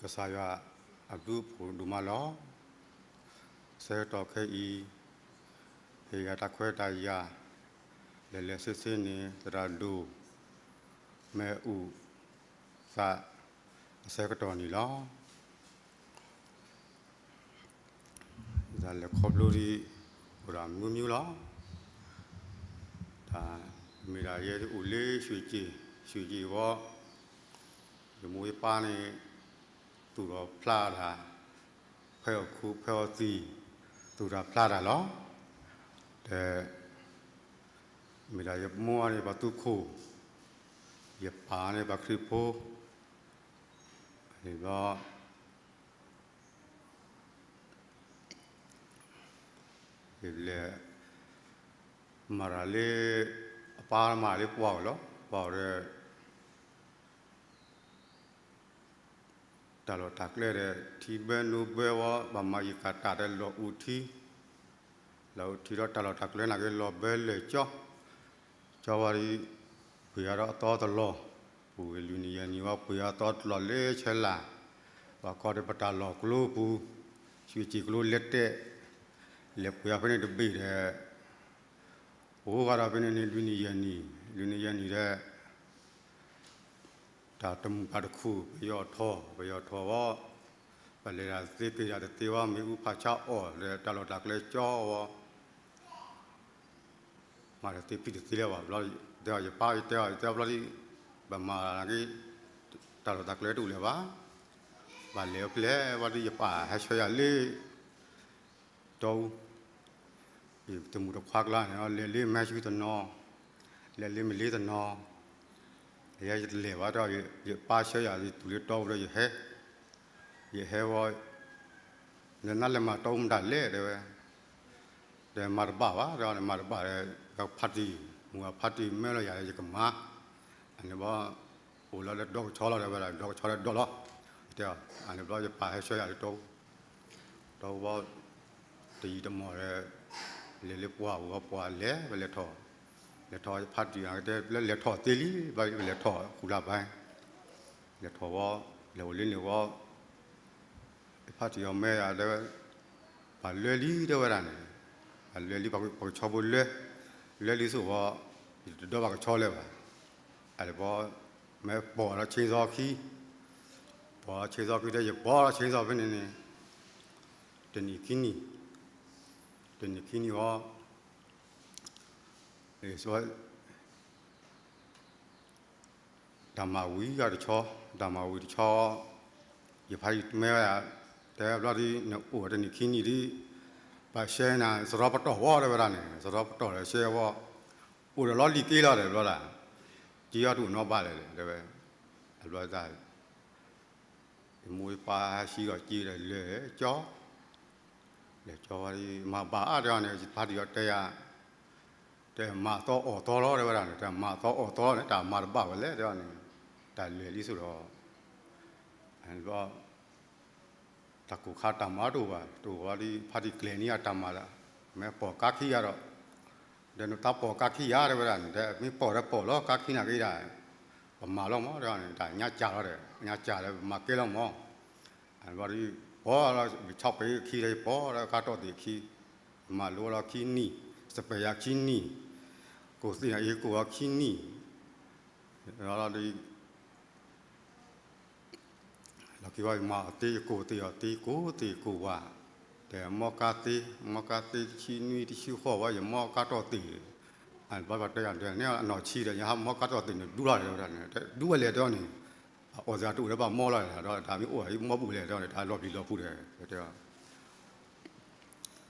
ကစၢ်ယွၤအဘျုးအဖှိၣ်ဒိၣ်မးလီၤ. ဆၢကတီၢ်ခဲအံၤ ဟ့ၣ်ယၤတၢ်ခွဲးတၢ်ယာ် လဲၤလဲၤဆ့ဆ့န့ၣ် သရၣ်ဒိၣ် မ့ၣ်အူၣ်သး အဆၢကတီၢ်န့ၣ်လီၤ. ယလဲၤခီဖျိဒ် အိၣ်ဒီးမုာ်မုာ်လီၤ. တၢ်မ့ၢ်ဒၣ်ယဲအိၣ်လၢ ရွှေကျင်, ရွှေကျင်အဂီၢ်, ယမိၢ်ယပၢ်န့ၣ် သူၣ်ထီၣ်ဖျါတၢ်, ဖဲအီၣ်ခူဖဲအီၣ်သံၣ်, သူၣ်ထီၣ်ဖျါတၢ်လီၤ. ဒီး မ့ၢ်ဒၣ်ယမိၢ်န့ၣ် ပှၤသူခိၣ်, ယပၢ်န့ၣ် ပှၤခရံာ်ဖိ, န့ၣ်ဘျီ ယလဲၤမၤတၢ်လၢ အပၢ်မၤလၢပှၢ်အီၤလီၤ. ပှၢ်အီၤဒီး တၢ်လီၢ်တၢ်ကျဲဒီး ထံဘၢနိဘၢဝီ ဘၣ်မၤယံာ်ကတၢၢ်ဒီးလီၢ်အိၣ်ထံ, လီၢ်အိၣ်ထံဒီးတၢ်လီၢ်တၢ်ကျဲနာ်က့ၤလီၢ်ဘၢလၢာ်ကၠီ, ကၠီဝံၤဒီး ပှ့ၤအါဒီးအသီတလီၢ်, ပူၤဝဲလွံၢ်နံၣ်ယဲၢ်နံၣ်ဝံၤ ပှ့ၤအါသီတလီၢ်လၢဆဲးလၢ်, ပှၤကီၢ်ဒီးပတၢ်လီၢ်ကျိပူၤ, ရွှေကျင်ကျိလဲၤတဲာ်, လဲၤပှ့ၤအါဖဲန့ၣ်တဘ့ၣ်ဒီး အိၣ်ဂၤဒီးဖဲန့ၣ်န့ၣ် လွံၢ်နံၣ်ယဲၢ်နံၣ်, လွံၢ်နံၣ်ယဲၢ်နံၣ်ဒီး တၢ်တမုာ်ဘၣ်တခူၣ် ပယီၤထီၣ်, ပယီၤထီၣ်ဝံၤ, ပလဲၤတၢ်သ့က့ၤတၢ်တသ့ဝံၤ မ့ၣ်အူဖးဆါအီၣ်ဒီး တၢ်လီၢ်တၢ်ကျဲကၠီဝံၤ မၤတသ့ဖံးတသ့လၢၤဘၣ်ဘျီ, တဲယပၢ် ယတဲအီၤ ယတဲဘျီဒ် ဘၣ်မၤနာ်က့ၤ တၢ်လီၢ်တၢ်ကျဲတအိၣ်လၢၤဘၣ်, ဘၣ်လဲၤဖဲလဲၣ်ဘျီဒ် ယပၢ်ဟဲဆှၢယၤလၢ တီအူ, ယတမုၢ်တခွါကျါန့ၣ် လဲၤလၢမဲၢ်ဆူတနီၤ, လဲၤလၢမလ့တနီၤ, ယဲယတလဲၤဘၣ်ဒီး ယပၢ်ဆှၢယၤ ယတုၤလၢတီအူဒီးယဟဲ, ယဟဲဝံၤ နနလဲၤမၤတီအူမတၤလဲၣ် တဲဝဲ, ဒီးမၤတဘၣ်ဘၣ် တဲဝဲ မၤတဘၣ်ဒီး ဖါတံၢ်, မုၢ်ဂၤဖါတံၢ်မၢလီၤယၤ ယကမၤ, အန့ၣ်ဘျီ အိၣ်လီၤလၢဒီကဆီလီၤ တဲဝဲဒၣ် ဒီကဆီလၢဒီလီၤ, တဲအီၤ အန့ၣ်ဘျီယပၢ်ဟဲဆှၢယၤလၢတီအူ, တီအူဘျီ တယံာ်တမီၢ်ဒီး လဲၤလၢပှၢ်အူဝံၤ ပှၢ်လဲၤ ပလဲၤထီၣ်, လဲၤထီၣ်ဖါတံၢ်အကတဲ ပလဲၤထီၣ်သ့လံ ဘျီပလဲၤထီၣ်ဃုလါဘၣ်, လဲၤထီၣ်ဝံၤ လဲၤအိၣ်လၢန့ၣ်ဝံၤ ဖါတံၢ်အီၤမၢယၤတဲဝဲ, ပှၤလၢလံ တဲဝဲဒၣ်န့ၣ်, ပှၤလၢလံ ပှၤကဆီဖိလၢ, လၢလံဆိၣ်ဝံၤ ယတဒိးဘၣ်ကဆီလၢၤဘၣ်, အန့ၣ်ဘျီ မ့ၢ်ပိာ်ဒီးဆ့စီခံ, ပိာ်ဆ့စီခံဒီး ယပိာ်ဆ့စီဖဲန့ၣ်န့ၣ် တနံၣ်ခံနံၣ်, တနံၣ်ခံနံၣ်ဝံၤ တၢ်မၤဝံၤတဆီ, တၢ်မၤဝံၤတဆီ, ယဖါယံာ်မၢဝဲဒၣ်, တဲဘျီဒ် နအိၣ်တနံၣ်ခံနံၣ်ဒ် ပှၤရှဲနၤ စရီပတီၢ်ဝံၤ တဲဝဲဒၣ်န့ၣ်, စရီပတီၢ်ဒီးရှဲဝံၤ အိၣ်ဒီးလီၤလံာ်က့လီၤ တဲဘျီဒၣ်, က့အီၤတအိၣ်နီဘၣ်လဲၣ် တဲဝဲ, အဘျီတၢ် ယမိၢ်ယပၢ်ဟဲစံၣ်ဒီးက့ဒီးလဲၤကၠီ, လဲၤကၠီဝံၤဒ် မၤဘၣ်အါတဲအီၤန့ၣ် ယဖါတံၢ်အီၤတဲယၤ, တဲမၤသီအီၣ်သီလီၤ တဲဝဲဒၣ်န့ၣ်, တဲမၤသီအီၣ်သီလီၤန့ၣ် တၢ်မၤတဘၣ်ဝဲလဲၣ် တဲအီၤန့ၣ်, တၢ်လဲၤလံဆိၣ်ဒီး ဘျီ တၢ်ကိၢ်ခါတၢ်မၤတအိၣ်ဘၣ်, တအိၣ်ဝံၤဒ် ဖါတံၢ်ကျဲၤန့ၢ်အတၢ်မၤလၢ မ့ၢ်ပိာ်ကါခံယၤဒီး, ဒီးနတၢ်ပိာ်ကါခံယၤ တဲဝဲဒၣ်န့ၣ်, တဲမ့ၢ်ပိာ်ဒီးပိာ်လီၤကါခံနာ်က့ဒၣ်, ပမၤလီၤမး တဲအီၤန့ၣ်, တၢ်ညါကၢ်လီၤဒီး ညါကၢ်လၢပမၤကဲလီၤမး, ဘျီဒ် ပိာ်လီၤ ပဆီၣ်ပ့ၤခံဒီး ယပိာ်ဒီးကါတီၢ်သ့ၣ်ခံ, မၤလိလီၤခံနံၣ်, စပယ်ယၤခံနံၣ်, ကိၢ်သ့ၣ်ညါအံၤကိၢ်အီၤခံနံၣ်, ဒီး လီၢ်ခံဝံၤ ယမၤအီၣ်သ့ ယကိၢ်သ့ၣ်အီၣ်သ့ ကိၢ်သ့ၣ်ကိၢ်ဝါ, ဒီးမီကါသ့, မီကါသ့တဆံနွံတဆံဃိးဝံၤ ယမီကါတီၢ်သ့ၣ်, ဘျီပှၤတဲယၤဒီး န့ၣ်အနီၢ်ဆံးဒီး ယဟးမီကါတီၢ်သ့ၣ်န့ၣ် ဒူလီၤတဲဝဲဒၣ်န့ၣ်, ဒူဝဲလဲၣ်တဲအီၤန့ၣ်, အအီၣ်သ့ၣ်တအိၣ်ဒီးဘၣ်မီလီၤဒီး တၢ်မ့ၢ်အိၣ်အံၤမီပူၤလဲၣ်တဲအီၤန့ၣ် တၢ်လီၤပျံၤလီၤဖုးဒီး တဲအီၤ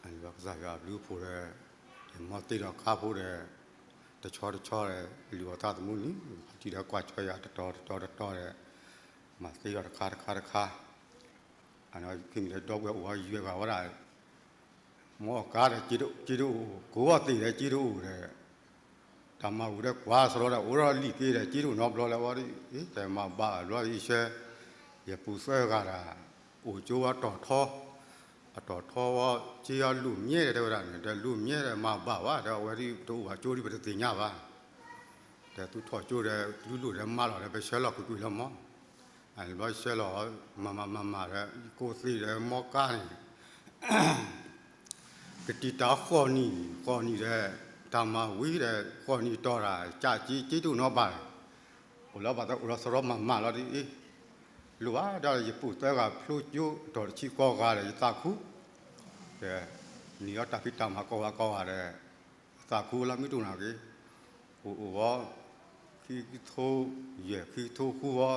အန့ၣ်ဘျီကစၢ်ယွၤအဘျုးအဖှိၣ်ဒီး ယမီသ့ဒီးခါဖိဒီး တဆီတဆီဒီး လုၢ်အီၣ်သးသမူန့ၣ် ဖါတံၢ်ဒီးကွၢ်ဆီယၤတတီၤတတီၤတတီၤဒီး မၤသ့ဒီးတခါတခါတခါ, အန့ၣ်ခံမံၤဒီးဒီပုၢ်ဝဲၢ်အိၣ်ဝဲယွဲၢ်ဂၤဝဲဒၣ် မီအီၣ်ကါဒီး က့တအိၣ်, ကိၢ်အီၣ်သ့ၣ်ဒီး က့တအိၣ်ဒီး တၢ်မၤဝံၤဒီးကွၢ်စရီဒီး အိၣ်ဒီးလံာ်က့ဒီး က့တအိၣ်နီတဘျီလၢဝံၤဒီး တမၤဘၣ်ဘျီအံၤဆဲ ယပူၤသၢဂၤတၢ် အိၣ်ကၠိဝဲတီၢ်ထီ, အတီၢ်ထီဝံၤ က့အီၤလူၤမၠဲဒီး တဲဝဲဒၣ်န့ၣ် ဒီးလူၤမၠဲဒီး မၤဘၣ်ဘၣ်ဒီး အဝဲဒ်တအိၣ်ဘၣ်ကၠိဒ်ပတသ့ၣ်ညါဘၣ်, ဒီးသုထီၣ်ကၠိဒီး သုလူၤဒီးမၤလီၤဒီး ပဆၢလီၤကွံာ်ကွံာ်လီၤမး, ဘျီဆဲးလီၤ မၤမၤမၤမၤဒီး ယကိးသ့ၣ်ဒီးမီကါန့ၣ် ကတံာ်တာ်ဃိးနံၣ် ဃိးနံၣ်ဒီး တၢ်မၤဝံၤဒီး ဃိးနံၣ်တီၢ်တၢ် ကးက့က့တအိၣ်နီတဘျီ, အိၣ်လီၤဘၣ်သးအိၣ်လီၤသရီမၤမၤလီၤဒ်အံၤ, လိၣ်ဘၣ်ဒီးယပိာ်သၢဂၤဖျိကၠိ တီၢ်တဆံဃိးဂၤဒီးယသးခု, ဒီး နံၤအီၤတၢ်ဖံးတၢ်မၤကိးဂၤကိးဂၤဒီး သးခုလၢမုၢ်တူၢ်နၤက့ၤ, အိၣ်အိၣ်ဝဲ ခံကထိယဲၢ် ခံကထိဃုဝဲ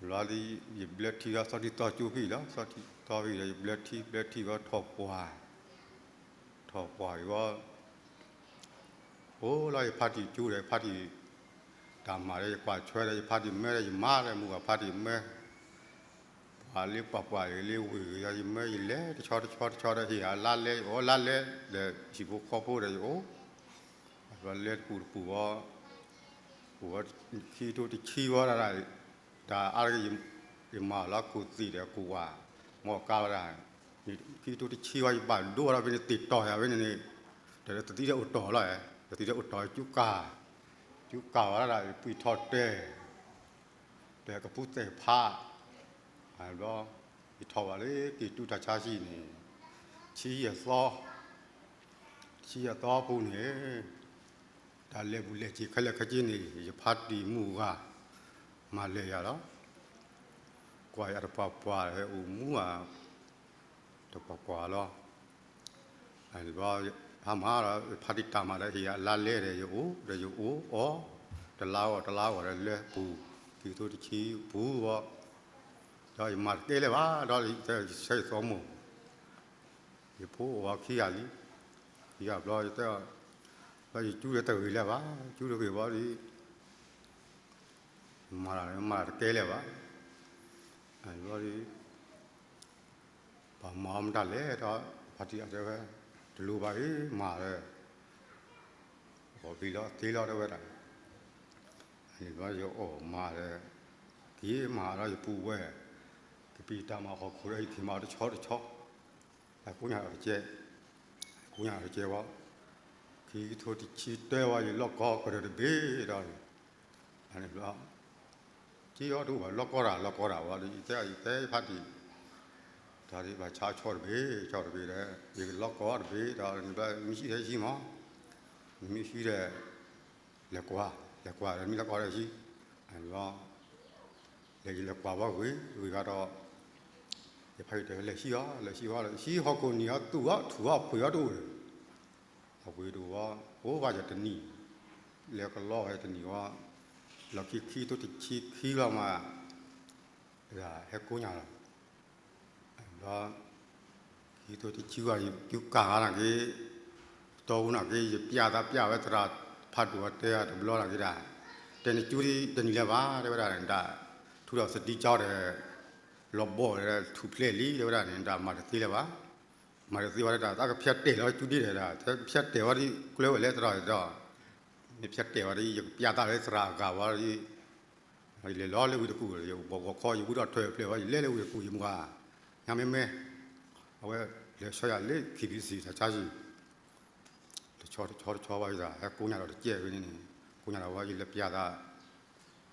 လီၤဒ် ယဘျၢထံဒီး သီထံသီကၠိဖံလီၤ, သီထံသီဖံဒီး ယဘျၢထံ ဘျၢထံဝဲထီၣ်ပှၢ်, ထီၣ်ပှၢ်အံၤဝဲ အိၣ်လီၤယဖါတံၢ်ကၠိဒီး ယဖါတံၢ်တၢ်မၤဒီး ယကွၢ်ဆွဲဒီး ယဖါတံၢ်မၢဒီး ယမါဒီး မုၢ်ဂၤဖါတံၢ်မၢ ပှၤလၢပှၤပှၢ်လၢဝ့ၢ်ဂ့ၤဒီး ယမၢယလဲၤတဆီတဆီတဆီဒီး ဟ့ၣ်အလါလဲ ယအိၣ်လါလဲ ဒီးဟံၣ်ဖိဃီဖိဒီးယအိၣ်, လဲၤတပူၤတပူၤဝဲ အိၣ်ဝဲခံကထိတဆံဝဲဒၣ် တၢ်အါတက့ၢ် ယမၤလီၤကိၢ်သ့ၣ်ဒီးကိၢ်ဝါ မီကါဝဲဒၣ်, ခံကထိတဆံဝဲ ယဘၣ်ဒိဒီးဖဲန့ၣ် သ့ၣ်တီၢ်ယၤဖဲန့ၣ်န့ၣ်, ဒီးတသံဒီးအိၣ်တီၢ်လီၤ, တသံဒီးအိၣ်တီၢ် ကၠူကၢ်, ကၠူကၢ်ဝဲဒၣ် ပှံၢ်ထီၣ်တဲာ် ဒီးကပူၤသဲၣ်ဖး, ဘျီ ယထီၣ်ဘၣ်လၢက့ၤတူၢ်တၢ်ဆါဟံၣ်န့ၣ် ဆံယဲၢ်သီ, ဆံယဲၢ်သီပူၤန့ၣ် တၢ်လဲၤဘူးလဲၤက့ၤခဲလၢာ်ခဲဆ့န့ၣ် ယဖါတံၢ်မုၢ်ဂၤ မၤလဲၤယၤလီၤ, ကွၢ်ယၤတပှၢ်ပှၢ် ဟဲအိၣ်မူဧါ တပှၢ်ပှၢ်လီၤ. ဘျီ ဟါမၢ်ဒီး ဖါတံၢ်တၢ်မၤဒီး ဟ့ၣ်ယၤအလါလဲဒီး ယအိၣ်ဒီးယအိၣ်အီၤ, တလါအီၣ်တလါအီဒီး လၢပူၤ ခံကထိတဆံပူၤဘီ, ဒီးယမၤတကဲလၢၤဘၣ် ဒီးယဆၢယသီမိၢ်, ယဖိအိၣ်အီၤခံဂၤလံ, ခံဂၤဘျီ ယတဲအီၤ, ဘျီယကၠူဒီးတဂ့ၤလၢၤဘၣ်, ကၠူတဂ့ၤဘၣ်ဒီး မၤတၢ်မၤတကဲလၢၤဘၣ်, ဘျီဒီး ပှၤမၤအီၣ်မတၤလဲၣ်ဒီး ဖါတံၢ်အတဲဝဲ, တလိၣ်ဘၣ်အံၤ မၤဒီး အီၣ်ဘ့ၣ်လီၤသ့လီၤတဲဝဲဒၣ်, ဘျီယအီၣ်မၤဒီး က့ၤမၤဒီးယပူၤဝဲ, ကပံာ်တၢ်မၤဟီၣ်ခိၣ်ဒီး ယက့ၤမၤတဆီတဆီ, အကိးညါဒီးတကဲ, အကိးညါဒီးတကဲဝဲ, ခံကထိတဆံတၢဝဲ ယလီၢ်ကီကရၢၢ်တဘ့ၣ်ဒီး အန့ၣ်ဘျီ က့ၤအီၤတအိၣ်ဘၣ် လီၢ်ကီတၢ် လီၢ်ကီတၢ်ဝဲဒီး ယတဲ ယတဲဖါတံၢ်, တၢ်ဒ်ဘၣ်ဆါဆီတဘ့ၣ် ဆီတဘ့ၣ်ဒီး ယကလီၢ်ကီတဘ့ၣ်ဒီး နဘျီမ့ၢ်ဟံးဟဲဟံးမး, နမ့ၢ်ဟံးဒီး လဲၤကွၢ် လဲၤကွၢ်ဒီးမ့ၢ်လီၢ်ကီဒီးဟံး, အန့ၣ်ဘျီ လဲၤယလဲၤကွၢ်ဝဲဂ့ၤဂ့ၤဂၤဒီး ယဖါတံၢ်တဲ လဲၤဟံးအီၤ လဲၤဟံးဝဲဒီး ဟံးဟီၣ်ခိၣ်နံၤအီၤ သူၣ်အီၤထူၣ်အီၤဖှံးအီၤတအိၣ်ဒီး အဝဲတအိၣ်ဝဲ အိၣ်ဘၣ်ယတနံၤ, လဲၤကလီဝဲတနံၤဝဲ, လီၢ်ခံခံကထိတဆံခံလီၤမး, ဟဲကိးညါလီၤ, ဒီး ခံကထိတဆံဝဲ ယကၠူကၢ်ဂၤနာ်က့ၤ, တီအူနာ်က့ၤ ယပျဲသးပျဲဝဲသရၣ်ဖးဒိၣ်အတဲတဘျီနာ်က့ၤဒၣ်, တဲနကၠူဒ်တနံၤလၢၤဘၣ် တဲဝဲဒၣ်န့ၣ်ဒၣ်, ထူဒီးသဒံကၠီဒီး လီၤဘီၣ်ဒီးထူၣ်ဖျဲးလံ တဲဝဲဒၣ်န့ၣ် တၢ်မၤတသ့လၢၤဘၣ်, မၤတသ့ဝဲဒၣ် တၢ်ကဖျဲးတဲာ်လီၤကၠူဒ်ဒီး တၢ်ဖျဲးတဲာ်ဝဲဒ်ကျၢဝဲလဲၣ်သရၣ်ဒီး, မ့ၢ်ဖျဲးတဲာ်ဝဲဒ် ယကပျဲသးလၢသရၣ်အဂၤဝဲဒ် ယလဲၤလီၤလၢဝ့ၢ်တကူၣ် ယဘီၣ်ဂီၤခီ ယဝံထီၣ်ထွဲဖျဲးဝဲ ယလဲၤလၢဝ့ၢ်တကူၣ် ယမုၢ်ဂၤ ညါမ့မ့ၢ် အဝဲလဲၤဆှၢယၤလၢ ခ့ၣ်ဘံစံၣ် တၢ်ဆါဟံၣ် တဆီတဆီတဆီဘၣ်ယသး ဟဲကိးညါလီၤတကဲဝဲန့ၣ်န့ၣ် ကိးညါလီၤဝဲ ယလဲၤပျဲသး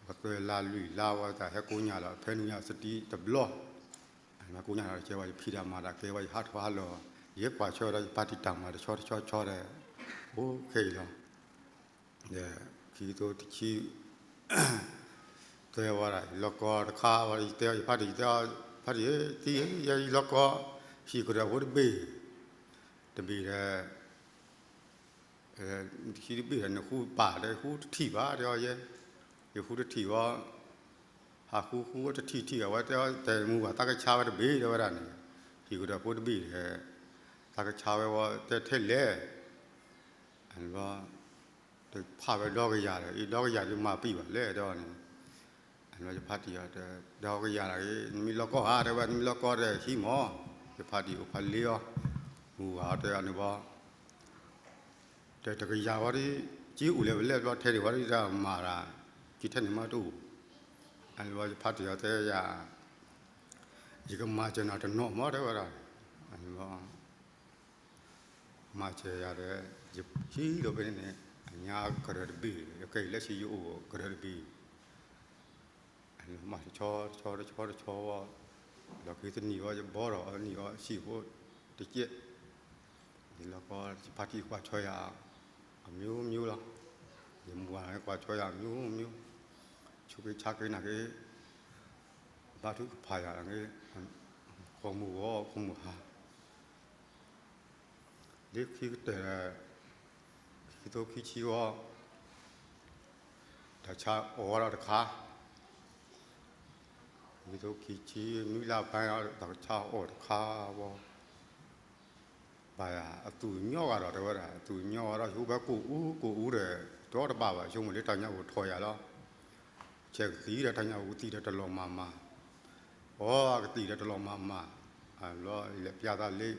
ပှၤသၢလါလွံၢ်လါဝဲသး ဟဲကိးညါလီၤ ဖဲနုာ်ညါသဒံတဘျီ မ့ၢ်ကိးညါလီၤတကဲဝဲ ယဖံးတၢ်မၤတၢ်ကဲဝဲ ယဟးထီၣ်ဟးလီၤ ယဟဲကွၢ်ဆၢဒီး ယဖါတံၢ်တၢ်မၤတဆီတဆီတဆီဒီး အိၣ်ခဲအံၤလီၤ ဒီးခံကထိတဆံ တဲဝဲဒၣ် ယလီၢ်ကီတခါဝဲ ယတဲအီၤ ယဖါတံၢ် ယတဲအီၤ ဖါတံၢ်ဧၢ သံဧၢ ယဲယလီၢ်ကီ ဟံၣ်ကရၢၢ်ဖိတဘ့ၣ် တဘ့ၣ်ဒီး ဟံၣ်တဘ့ၣ်ဒီး နဃုပာ်ဒီး ဃုတထံၣ်ဘၣ် တဲအီၤယဲ ယဃုတထံၣ်ဝဲ ဟးဃုဃုဝဲတထံၣ်ထံၣ် အဝဲတဲအီၤ တဲမုၢ်ဘၣ်သးကဆါဝဲတဘ့ၣ် တဲဝဲဒၣ်န့ၣ် ဟံၣ်ကရၢၢ်ဖိတဘ့ၣ်ဒီး သးကဆါဝဲဝဲ တဲထဲလဲၣ် အဘျီ တဖၣ်ဝဲဒီကယၤဒီး အံၤဒီကယၤဒုးမၤပံာ်ဘၣ်လဲၣ် တဲအီၤန့ၣ် အဘျီယဖါတံၢ်အီၤတဲ ဒီကယၤဒီး နမ့ၢ်လီၢ်ကီဧါ တဲဝဲ နမ့ၢ်လီၢ်ကီဒီးဟံးမး ယဖါတံၢ်အိၣ်ဖးလ့အီၤ မုၢ်ဂၤအီၤတဲအန့ၣ်ဘီ တဲတကယၤဝဲဒ် က့အိၣ်လဲၤဝဲလဲၣ်ဘျီ ထဲန့ၣ်ဝဲဒ်တၢ်မၤတၢ် က့ထဲန့ၣ်မးတအိၣ် အန့ၣ်ဘျီယဖါတံၢ်အီၤတဲယၤ ယကမၤစၢၤနၤတနီၤမး တဲဝဲဒၣ် အန့ၣ်ဘျီ မၤစၢၤယၤဒီး ယဟံးဒီးဖဲန့ၣ်န့ၣ် အညါကရၢၢ်တဘ့ၣ် ယကဲအံၤလၢဆံယအိၣ်ကရၢၢ်တဘ့ၣ် မၤတဆီတဆီတဆီတဆီဝဲ, လီၢ်ခံတနံၤဝဲ ယဘီထီၣ်အီၤတနံၤအီၤ ဆံးဖိတကဲး, ယလီၢ်ကီ ယဖါတံၢ်ကွၢ်ဆီယၤ အမျိုးမျိုးလီၤ, ယမုၢ်ဂၤကွၢ်ဆီယၤ အမျိုးမျိုး, ဆိက့ဆါက့နၤက့, ဘါထုကဖၣ်ယၤ, ဃီမုၢ်ဂီၤခိၣ်မုၢ်ဟါ လၢခံကတၢၢ် ခံကထိခံဆံဝဲ, တၢ်ဆါအိၣ်ဝဲဒီးတခါ, ခံကထိခံဆံ နွံလါဖဲ တၢ်ဆါအိၣ်တခါဝဲ, ဘၣ်ယၤအသူၣ်ကညီၤဂၤဒီး တဲဝဲဒၣ် အသူၣ်ကညီၤဂၤဒီး ဟူဘဲကိၣ်အူကိၣ်အူဒီး တီတဘၣ်ဘၣ် ဆိကမိၣ်လၢတၢ်ညၣ်အိၣ်ထီၣ်ယၤလီၤ, ဆဲးကသံၣ်ဒီးတၢ်ညၣ်အိၣ်ကသံၣ်ဒီးတလီၤမၤမၤ, အီကသံၣ်ဒီးတလီၤမၤမၤ, အဘျီယလဲၤပျၢ်သးလၢ ဒီး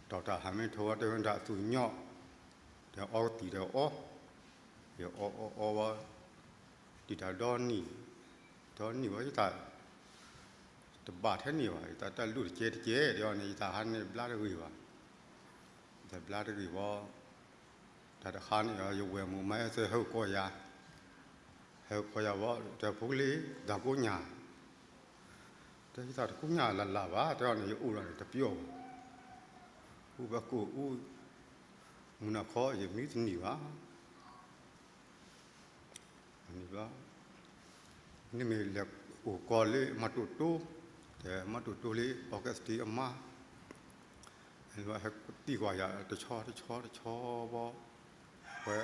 တၢ်ဟးမ့ၢ်ထိဝဲ တဲဝဲဒၣ်အသူၣ်ကညီၤ, ဒီးအီကသံၣ်ဒီးအီ, ယအီအီအီဝဲ, ဒံးတၢ်ဒီနံၣ်, ဒီနံၣ်ဝဲယတၢ် တဘၣ်ထဲန့ၣ်ဘၣ်, ယတၢ်တၢ်လူၢ်တကဲတကဲဒီးန့ၣ် ယတၢ်ဟးန့ၣ်ဘျါတဂ့ၤဘၣ်, ယတၢ်ဘျါတဂ့ၤဘၣ်, တၢ်တခါန့ၣ် ယဝဲၢ်မုၣ်မါအဲၣ်သဲဟဲကီၢ်ယၤ, ဟဲကီၢ်ယၤဘၣ် တဲဖိကလံၤ တၢ်ကိးညၣ် တဲယတၢ်တကိးညၣ်လၢ်လၢ်ဘၣ် တဲအီၤန့ၣ် ယအိၣ်ဒီးန့ၣ်တပျီၢ်ဘၣ်, အိၣ်ဘၣ်ကိၣ်အူ, မုၢ်နၤခီယမံတနံၣ်ဘၣ်, န့ၣ်ဘျီ, န့ၣ်မ့ၢ်လဲၤအိၣ်ကီးလၢမၤတိၢ်တိၢ်, တဲမၤတိၢ်တိၢ်လၢ Augustine အမါ, ဟဲတံၢ်ကွၢ်ယၤတဆီတဆီတဆီဘၣ်, ဝဲ,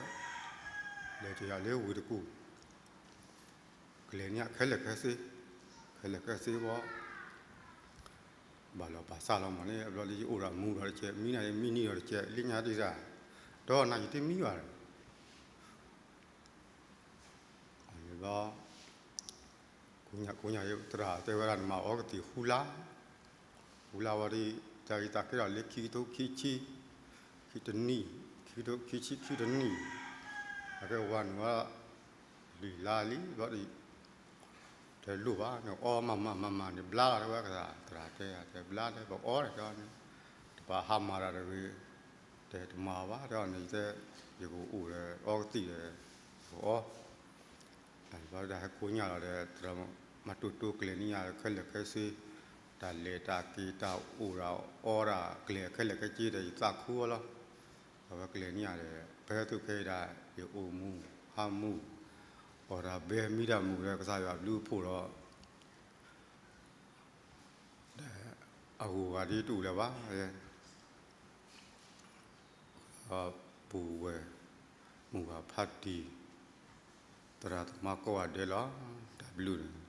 လဲၤကယၤလၢဝ့ၢ်တကူၣ် ကလဲၤန့ၢ်ခဲလၢာ်ခဲဆ့, ခဲလၢာ်ခဲဆ့ဘၣ်, ဘၣ်လီၤဘၣ်စးလီၤမးန့ၣ် အဘျီလၢယအိၣ်ဒီးမူဒီးတကဲး မံနၤယမံနံၤဒီးတကဲး လၢညါဒ်တၢ်, ဒီးနၤယတမံဘၣ်ဒီး အဘျီ, ကိးညၣ်ကိးညၣ်သရၣ်တဲဝဲဒၣ်နမၤအီကသံၣ်ဃူလါ, ဃူလါဝဲဒီး, တၢ်ဂ့ၢ်တၢ်ကဲထီၣ်လၢခံကထိခံဆံ, ခံတနံၣ်, ခံကထိခံဆံခံတနံၣ်, အကဲဝၤနုာ်ဝဲ လွံၢ်လါလံဘျီဒီး, တလိၣ်ဘၣ် နအီမၤမၤမၤမၤန့ၣ်ဘျါလီၤ တဲဝဲကသရၣ်, သရၣ်တဲ တဲဘျါလၢပအီဒီးတဲအီၤန့ၣ်, တပာ်ဟါမၢ်တၢ်တဂ့ၤ, တဲတမၤဘၣ်တဲအီၤန့ၣ် ယတဲ, ယကအိၣ်ဒီးအီကသံၣ်ဒီး, ပအီ, တၢ်ဘျီဒၣ်ဟဲကိးညၣ်လီၤဒီး သရၣ်မၤတိၢ်တိၢ်ကလဲၤန့ၢ်ယၤခဲလၢာ်ခဲဆ့, တၢ်လဲၤတၢ်က့ၤတၢ်အိၣ်တၢ်အီတၢ်ကျဲခဲလၢာ်ခဲဆ့ဒီး ယသးခုအီၤလီၤ, အဝဲကလဲၤန့ၢ်ယၤဒီး ဖဲသုးခဲအံၤဒၣ် ယအိၣ်မူ, ဟးမူ, အီၣ်တၢ်ဘဲမံတၢ်မုာ်ဒီး ကစၢ်ယွၤဘျုးဖှိၣ်ဒီး အဂုၤအဂၤဒ်တအိၣ်လၢၤဘၣ်, ပူၤဝဲၢ်, မုၢ်ဂၤဖါတံၢ်, သရၣ်သမါကိးဂၤဒဲးလီၤ, တၢ်ဘျုးန့ၣ်